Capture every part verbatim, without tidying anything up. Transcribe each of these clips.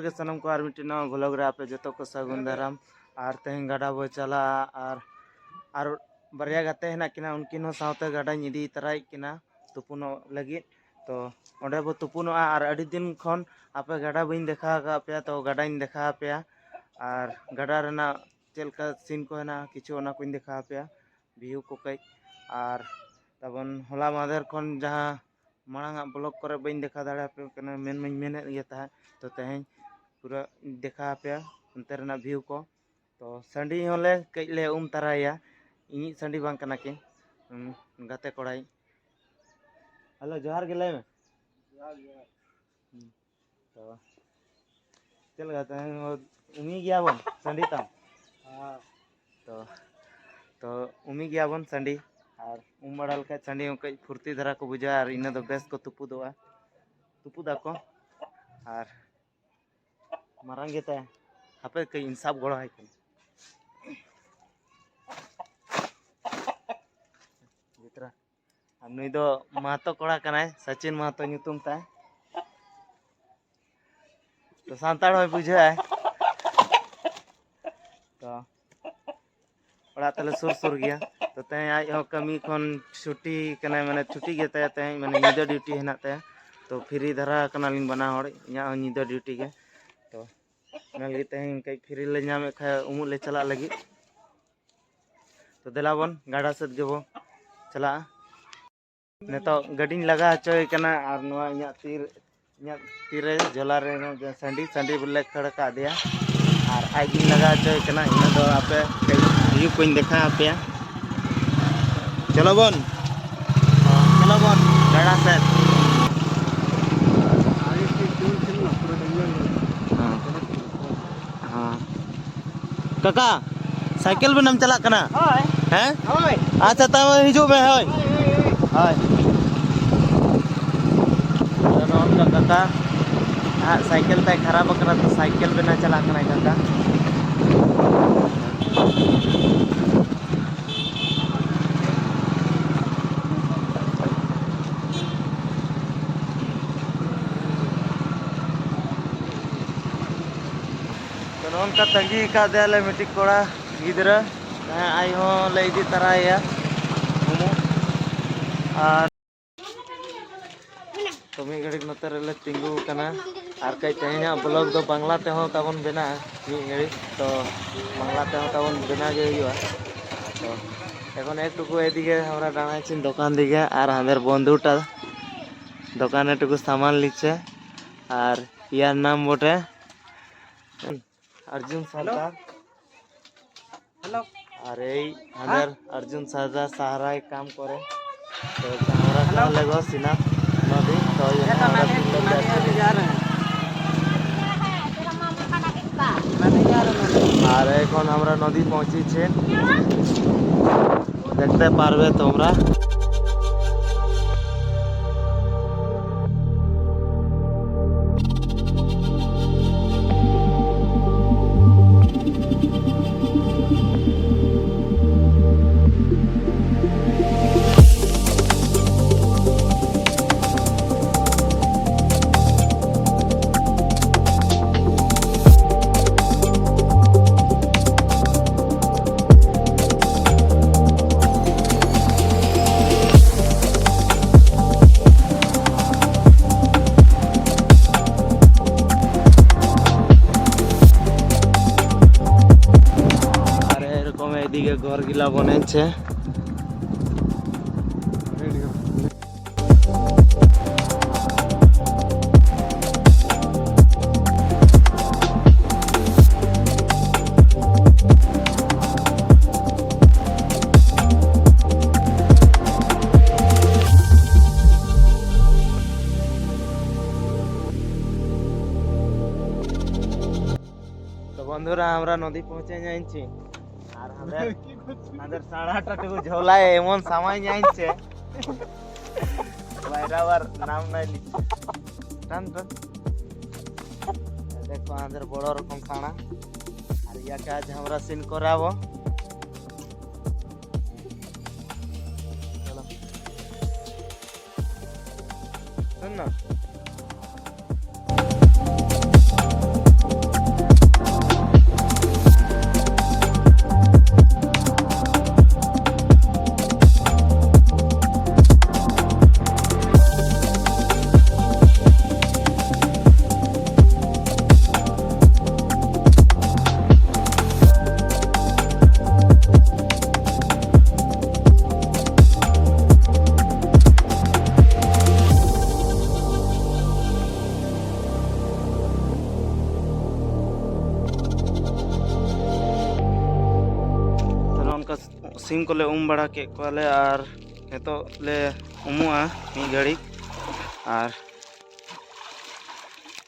ᱜᱮ ᱥᱟᱱᱟᱢ ᱠᱚ ᱟᱨ ᱢᱤᱫᱴᱮᱱ ᱱᱟᱣᱟ ᱵᱷᱞᱚᱜ ᱨᱮ ᱟᱯᱮ ᱡᱚᱛᱚ ᱠᱚ ᱥᱟᱹᱜᱩᱱ ᱫᱟᱨᱟᱢ᱾ ᱟᱨ ᱛᱮᱦᱮᱧ ᱜᱟᱰᱟ ᱵᱚ ᱪᱟᱞᱟᱜᱼᱟ, ᱟᱨ ᱟᱨ ᱵᱟᱨᱭᱟ ᱜᱟᱛᱮ ᱦᱮᱱᱟᱜ ᱠᱤᱱᱟ, ᱩᱱᱠᱤᱱ ᱦᱚᱸ ᱥᱟᱶᱛᱮ ᱜᱟᱰᱟᱧ ᱤᱫᱤ ᱛᱟᱨᱟᱭᱮᱫ ᱠᱤᱱᱟ ᱛᱩᱯᱩᱱᱚᱜ ᱞᱟᱹᱜᱤᱫ᱾ ᱛᱚ ᱚᱸᱰᱮ ᱵᱚ ᱛᱩᱯᱩᱱᱚᱜᱼᱟ᱾ ᱟᱨ ᱟᱹᱰᱤ ᱫᱤᱱ ᱠᱷᱚᱱ ᱟᱯᱮ ᱜᱟᱰᱟ ᱵᱟᱹᱧ ᱫᱮᱠᱷᱟᱣ ᱟᱠᱟᱫ ᱯᱮᱭᱟ, ᱛᱚ ᱜᱟᱰᱟᱧ ᱫᱮᱠᱷᱟᱣ ᱟᱯᱮᱭᱟ᱾ ᱟᱨ ᱜᱟᱰᱟ ᱨᱮᱱᱟᱜ ᱪᱮᱫ ᱞᱮᱠᱟ ᱥᱤᱱ ᱠᱚ ᱦᱮᱱᱟᱜᱼᱟ, ᱠᱤᱪᱷᱩ ᱚᱱᱟ ᱠᱚᱧ ᱫᱮᱠᱷᱟᱣ ᱟᱯᱮᱭᱟ, ᱵᱷᱤᱭᱩ ᱠᱚ ᱠᱟᱹᱡ᱾ ᱟᱨ ᱛᱟᱵᱚᱱ ᱦᱚᱞᱟ ᱢᱟᱦᱫᱮᱨ ᱠᱷᱚᱱ ᱡᱟᱦᱟᱸ ᱢᱟᱲᱟᱝ ᱟᱜ ᱵᱷᱞᱚᱜ ᱠᱚᱨᱮ ᱵᱟᱹᱧ ᱫᱮᱠᱷᱟᱣ ᱫᱟᱲᱮᱭᱟᱯᱮ ᱠᱟᱱᱟ, ᱢᱮᱱ ᱢᱟᱧ ᱢᱮᱱᱮᱫ ᱜᱮ ᱛᱟᱦᱮᱸᱫ, ᱛᱚ ᱛᱮᱦᱮᱧ ᱯᱩᱨᱟᱹ ᱫᱮᱠᱷᱟᱣ ᱟᱯᱮᱭᱟ ᱚᱱᱛᱮ ᱨᱮᱱᱟᱜ ᱵᱷᱤᱭᱩ ᱠᱚ᱾ ᱛᱚ ᱥᱟᱺᱰᱤ ᱦᱚᱸᱞᱮ ᱠᱟᱹᱡ ᱞᱮ ᱩᱢ ᱛᱟᱨᱟᱭᱟ, ᱤᱧᱤᱡ ᱥᱟᱺᱰᱤ ᱵᱟᱝ ᱠᱟᱱᱟ ᱠᱤᱱ, ᱩᱢ, ᱜᱟᱛᱮ ᱠᱚᱲᱟᱭ᱾ ᱦᱮᱞᱳ, ᱡᱚᱦᱟᱨ ᱜᱮ, ᱞᱟᱹᱭ ᱢᱮ᱾ ᱡᱚᱦᱟᱨ, ᱡᱚᱦᱟᱨ᱾ ᱦᱩᱸ᱾ ᱛᱚ ᱪᱮᱫ ᱞᱮᱠᱟ ᱛᱮᱦᱮᱧ ᱩᱢᱤ ᱜᱮᱭᱟ ᱵᱚᱱ ᱥᱟᱺᱰᱤ ᱛᱟᱢ? ᱦᱮᱸ᱾ ᱛᱚ ᱛᱚ ᱩᱢᱤ ᱜᱮᱭᱟ ᱵᱚᱱ ᱥᱟᱺᱰᱤ, ᱟᱨ ᱩᱢ ᱵᱟᱲᱟ ᱞᱮᱠᱷᱟᱡ ᱥᱟᱺᱰᱤ ᱦᱚᱸ ᱠᱟᱹᱡ ᱯᱷᱩᱨᱛᱤ ᱫᱷᱟᱨᱟ ᱠᱚ ᱵᱩᱡᱷᱟᱹᱣᱟ, ᱟᱨ ᱤᱱᱟᱹ ᱫᱚ ᱵᱮᱥ ᱠᱚ ᱛᱩᱯᱩᱫᱚᱜᱼᱟ, ᱛᱩᱯᱩᱫ ᱟᱠᱚ᱾ ᱟᱨ ᱢᱟᱨᱟᱝ ᱜᱮᱛᱟᱭᱟ, ᱦᱟᱯᱮ ᱠᱟᱹᱡ ᱤᱧ ᱥᱟᱵ ᱜᱚᱲᱚ ᱟᱭ ᱠᱟᱱᱟ᱾ ᱜᱤᱫᱽᱨᱟᱹ᱾ ᱟᱨ ᱱᱩᱭ ᱫᱚ ᱢᱟᱦᱟᱛᱚ ᱠᱚᱲᱟ ᱠᱟᱱᱟᱭ, ᱥᱟᱪᱤᱱ ᱢᱟᱦᱟᱛᱚ ᱧᱩᱛᱩᱢ ᱛᱟᱭ᱾ ᱛᱚ ᱥᱟᱱᱛᱟᱲ ᱦᱚᱸᱭ ᱵᱩᱡᱷᱟᱹᱜᱼᱟᱭ᱾ ᱛᱚ ᱚᱲᱟᱜ ᱛᱟᱞᱮ ᱥᱩᱨ ᱥᱩᱨ ᱜᱮᱭᱟ᱾ ᱛᱚ ᱛᱮᱦᱮᱧ ᱟᱡ ᱦᱚᱸ ᱠᱟᱹᱢᱤ ᱠᱷᱚᱱ ᱪᱷᱩᱴᱤ ᱠᱟᱱᱟᱭ, ᱢᱟᱱᱮ ᱪᱷᱩᱴᱤ ᱜᱮᱛᱟᱭᱟ ᱛᱮᱦᱮᱧ, ᱢᱟᱱᱮ ᱧᱤᱫᱟᱹ ᱰᱤᱭᱩᱴᱤ ᱦᱮᱱᱟᱜ ᱛᱟᱭᱟ᱾ ᱛᱚ ᱯᱷᱤᱨᱤ ᱫᱷᱟᱨᱟ ᱠᱟᱱᱟᱞᱤᱧ ᱵᱟᱱᱟ ᱦᱚᱲ, ᱤᱧᱟᱹᱜ ᱦᱚᱸ ᱧᱤᱫᱟᱹ ᱰᱤᱭᱩᱴᱤ ᱜᱮ᱾ ᱛᱚ ᱚᱱᱟ ᱞᱟᱹᱜᱤᱫ ᱛᱮᱦᱮᱧ ᱠᱟᱹᱡ ᱯᱷᱤᱨᱤ ᱞᱮ ᱧᱟᱢᱮᱫ ᱠᱷᱟᱡ ᱩᱢᱩᱜ ᱞᱮ ᱪᱟᱞᱟᱜ ᱞᱟᱹᱜᱤᱫ᱾ ᱛᱚ ᱫᱮᱞᱟ ᱵᱚᱱ ᱜᱟᱰᱟ ᱥᱮᱫ ᱜᱮᱵᱚ ᱪᱟᱞᱟᱜᱼᱟ᱾ ᱱᱤᱛᱚᱜ ᱜᱟᱹᱰᱤᱧ ᱞᱟᱜᱟ ᱦᱚᱪᱚᱭᱮ ᱠᱟᱱᱟ, ᱟᱨ ᱱᱚᱣᱟ ᱤᱧᱟᱹᱜ ᱛᱤ, ᱤᱧᱟᱹᱜ ᱛᱤᱨᱮ ᱡᱷᱚᱞᱟ ᱨᱮ ᱱᱚᱣᱟ ᱥᱟᱺᱰᱤ, ᱥᱟᱺᱰᱤ ᱵᱚᱞᱮ ᱠᱷᱟᱹᱲ ᱟᱠᱟᱫᱮᱭᱟ, ᱟᱨ ᱟᱡ ᱜᱤᱧ ᱞᱟᱜᱟ ᱦᱚᱪᱚᱭᱮ ᱠᱟᱱᱟ᱾ ᱤᱱᱟᱹ ᱫᱚ ᱟᱯᱮ ᱠᱟᱹᱡ ᱵᱷᱤᱭᱩ ᱠᱚᱧ ᱫᱮᱠᱷᱟᱣ ᱟᱯᱮᱭᱟ᱾ ᱪᱚᱞᱚ ᱵᱚᱱ, ᱪᱚᱞᱚ ᱵᱚᱱ ᱜᱟᱰᱟ ᱥᱮᱫ᱾ ᱦᱮᱸ᱾ ᱦᱮᱸ᱾ ᱠᱟᱠᱟ, ᱥᱟᱭᱠᱮᱞ ᱵᱮᱱ ᱮᱢ ᱪᱟᱞᱟᱜ ᱠᱟᱱᱟ? ᱦᱳᱭ᱾ ᱦᱮᱸ? ᱦᱳᱭ᱾ ᱟᱪᱪᱷᱟ, ᱛᱟᱦᱚᱞᱮ ᱦᱤᱡᱩᱜ ᱢᱮ, ᱦᱳᱭ᱾ ᱦᱳᱭ, ᱦᱳᱭ, ᱦᱳᱭ᱾ ᱦᱳᱭ᱾ ᱟᱫᱚ ᱱᱚᱜᱼᱚ ᱱᱚᱝᱠᱟ ᱠᱟᱠᱟ ᱦᱟᱸᱜ ᱥᱟᱭᱠᱮᱞ ᱛᱟᱭ ᱠᱷᱟᱨᱟᱯ ᱟᱠᱟᱱᱟ, ᱛᱚ ᱥᱟᱭᱠᱮᱞ ᱵᱮᱱᱟᱣ ᱪᱟᱞᱟᱜ ᱠᱟᱱᱟᱭ ᱠᱟᱠᱟ᱾ ᱱᱚᱝᱠᱟ ᱛᱟᱺᱜᱤ ᱟᱠᱟᱫᱮᱭᱟᱞᱮ ᱢᱤᱫᱴᱤᱡ ᱠᱚᱲᱟ ᱜᱤᱫᱽᱨᱟᱹ, ᱡᱟᱦᱟᱸᱭ ᱟᱡ ᱦᱚᱸ ᱞᱮ ᱤᱫᱤ ᱛᱟᱨᱟᱭᱮᱭᱟ ᱩᱢᱩᱜ᱾ ᱟᱨ ᱛᱚ ᱢᱤᱫ ᱜᱷᱟᱹᱲᱤᱡ ᱱᱚᱛᱮ ᱨᱮᱞᱮ ᱛᱤᱸᱜᱩ ᱟᱠᱟᱱᱟ᱾ ᱟᱨ ᱠᱟᱹᱡ ᱛᱮᱦᱮᱧᱟᱜ ᱵᱞᱚᱜ ᱫᱚ ᱵᱟᱝᱞᱟ ᱛᱮᱦᱚᱸ ᱛᱟᱵᱚᱱ ᱵᱮᱱᱟᱜᱼᱟ ᱢᱤᱫ ᱜᱷᱟᱹᱲᱤᱡ, ᱛᱚ ᱵᱟᱝᱞᱟ ᱛᱮᱦᱚᱸ ᱛᱟᱵᱚᱱ ᱵᱮᱱᱟᱣ ᱜᱮ ᱦᱩᱭᱩᱜᱼᱟ᱾ ᱛᱚ ᱮᱠᱷᱚᱱ ᱮᱠᱴᱩᱠᱩ ᱮᱫᱤᱜᱮ ᱦᱟᱢᱨᱟ ᱰᱟᱬᱟ ᱪᱤᱱ ᱫᱚᱠᱟᱱ ᱫᱤᱜᱮ ᱟᱨ ᱦᱟᱸᱫᱮᱨ ᱵᱚᱱᱫᱷᱩᱴᱟ ᱫᱚᱠᱟᱱ ᱮᱠᱴᱩᱠᱩ ᱥᱟᱢᱟᱱ ᱞᱤᱪᱮ ᱟᱨ ᱤᱭᱟᱨ ᱱᱟᱢ ᱵᱚᱴᱮ अर्जुन सरदार। हेलो। अरे अंदर अर्जुन सरदार सहारा एक काम करे। तो हमारा हेलो। कहाँ लगो सीना नदी तो ये ये तो हमारा नदी, नदी, नदी जा रहे हैं। नदी जा रहे हैं। अरे कौन हमारा नदी पहुँची छे। দেখতে পারবে তোমরা। আরে এরকম এদিকে ঘরগুলা বনেছে। তো বন্ধুরা, আমরা নদী পৌঁছে যাইছি। আর আমাদের আমাদের সাড়াটা টুকু ঝোলায় এমন সময় যাইছে, বাইরাবার নাম নাই নিচ্ছে। টান টান। দেখো আমাদের বড় রকম সাড়া। আর ইয়াকে আজ আমরা সিন করাবো। চলো। শোন না। ᱥᱤᱢ ᱠᱚᱞᱮ ᱩᱢ ᱵᱟᱲᱟ ᱠᱮᱫ ᱠᱚᱣᱟᱞᱮ ᱟᱨ ᱱᱤᱛᱚᱜ ᱞᱮ ᱩᱢᱩᱜᱼᱟ ᱢᱤᱫ ᱜᱷᱟᱹᱲᱤᱡ᱾ ᱟᱨ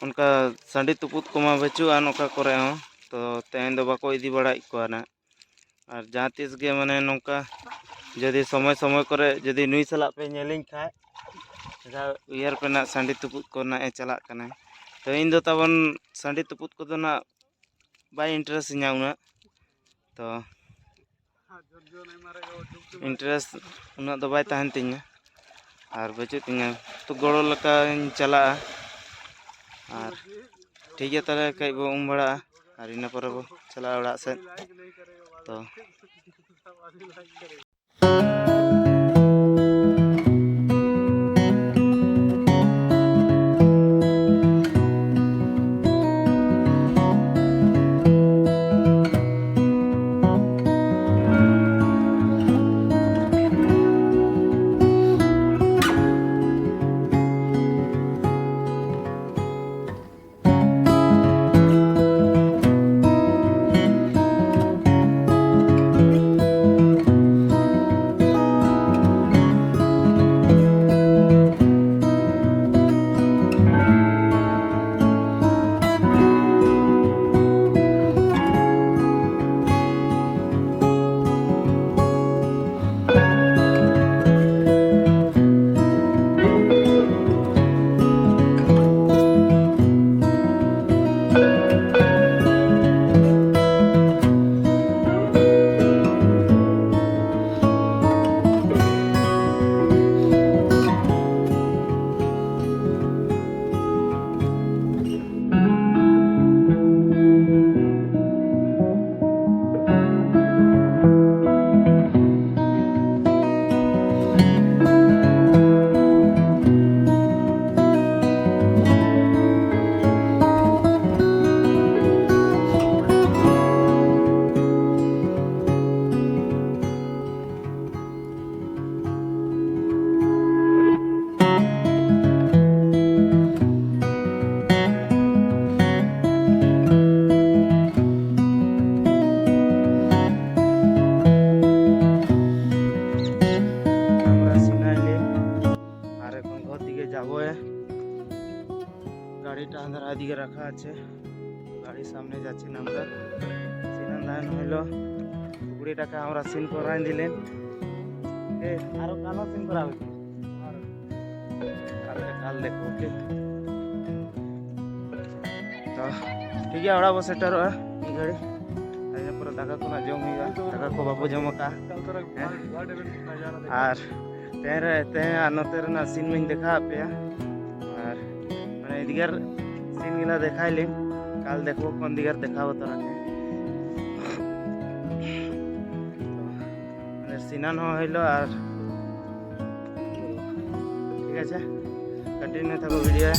ᱚᱱᱠᱟ ᱥᱟᱺᱰᱤ ᱛᱩᱯᱩᱫ ᱠᱚᱢᱟ ᱵᱟᱹᱪᱩᱜᱼᱟ ᱚᱠᱟ ᱠᱚᱨᱮ ᱦᱚᱸ, ᱛᱚ ᱛᱮᱦᱮᱧ ᱫᱚ ᱵᱟᱠᱚ ᱤᱫᱤ ᱵᱟᱲᱟᱭᱮᱫ ᱠᱚᱣᱟ ᱱᱟᱜ᱾ ᱟᱨ ᱡᱟᱦᱟᱸ ᱛᱤᱥ ᱜᱮ ᱢᱟᱱᱮ ᱱᱚᱝᱠᱟ ᱡᱩᱫᱤ ᱥᱚᱢᱚᱭ ᱥᱚᱢᱚᱭ ᱠᱚᱨᱮ ᱡᱩᱫᱤ ᱱᱩᱭ ᱥᱟᱞᱟᱜ ᱯᱮ ᱧᱮᱞᱤᱧ ᱠᱷᱟᱡ, ᱡᱟᱦᱟᱸ ᱩᱭᱦᱟᱹᱨ ᱯᱮ ᱱᱟᱜ ᱥᱟᱺᱰᱤ ᱛᱩᱯᱩᱫ ᱠᱚ ᱱᱟᱜ ᱮ ᱪᱟᱞᱟᱜ ᱠᱟᱱᱟᱭ᱾ ᱛᱚ ᱤᱧ ᱫᱚ ᱛᱟᱵᱚᱱ ᱥᱟᱺᱰᱤ ᱛᱩᱯᱩᱫ ᱠᱚᱫᱚ ᱱᱟᱜ ᱵᱟᱭ interest ᱤᱧᱟ ᱩᱱᱟᱹᱜ᱾ ᱛᱚ interest ᱩᱱᱟᱹᱜ ᱫᱚ ᱵᱟᱭ ᱛᱟᱦᱮᱱ ᱛᱤᱧᱟᱹ ᱟᱨ ᱵᱟᱹᱪᱩᱜ ᱛᱤᱧᱟᱹ᱾ ᱛᱚ ᱜᱚᱲᱚ ᱞᱮᱠᱟᱧ ᱪᱟᱞᱟᱜᱼᱟ᱾ ᱟᱨ ᱴᱷᱤᱠ ᱜᱮᱭᱟ, ᱛᱟᱦᱚᱞᱮ ᱠᱟᱹᱡ ᱵᱚ ᱩᱢ ᱵᱟᱲᱟᱜᱼᱟ ᱟᱨ ᱤᱱᱟᱹ ᱯᱚᱨᱮ ᱵᱚ ᱪᱟᱞᱟᱜᱼᱟ ᱚᱲᱟᱜ ᱥᱮᱫ᱾ ᱛᱚ আচ্ছা, গাড়ির সামনে যাচ্ছি আমরা। সিনান দান হইল কুড়ি টাকা আমরা সিন করাই দিলেন। এ, আরো কালো সিন করা হইল। কালকে কাল দেখবো, ওকে। ᱛᱚ, ᱴᱷᱤᱠ ᱜᱮᱭᱟ, ᱚᱲᱟᱜ ᱵᱚ ᱥᱮᱴᱮᱨᱚᱜᱼᱟ ᱢᱤᱫ ᱜᱷᱟᱹᱲᱤ᱾ ᱟᱨ ᱤᱱᱟᱹ ᱯᱚᱨᱮ ᱫᱟᱠᱟ ᱠᱚ ᱱᱟᱜ ᱡᱚᱢ ᱦᱩᱭᱩᱜᱼᱟ, ᱫᱟᱠᱟ ᱠᱚ ᱵᱟᱵᱚ ᱡᱚᱢ ᱟᱠᱟᱫᱼᱟ᱾ ᱦᱮᱸ? ᱟᱨ ᱛᱮᱦᱮᱧ ᱨᱮ, ᱛᱮᱦᱮᱧ ᱟᱨ ᱱᱚᱛᱮ ᱨᱮᱱᱟᱜ ᱥᱤᱱ ᱢᱟᱧ ᱫᱮᱠᱷᱟᱣ ᱟᱯᱮᱭᱟ᱾ ᱟᱨ ᱢᱟᱱᱮ ᱤᱫᱤᱜᱟᱨ ᱥᱤᱱ ᱜᱮᱞᱟ ᱫᱮᱠᱷᱟᱣ ᱞᱮ, ᱠᱟᱞ ᱫᱮᱠᱷᱟᱣ ᱠᱚ ᱤᱫᱤᱜᱟᱨ ᱫᱮᱠᱷᱟᱣ ᱩᱛᱟᱹᱨ ᱟᱯᱮ᱾ ᱢᱟᱱᱮ ᱥᱤᱱᱟᱱ ᱦᱚᱸ ᱦᱤᱞᱳᱜ ᱟᱨ ᱴᱷᱤᱠ ᱟᱪᱷᱮ, ᱠᱚᱱᱴᱤᱱᱤᱭᱩ ᱛᱟᱠᱚ ᱵᱷᱤᱰᱤᱭᱳ᱾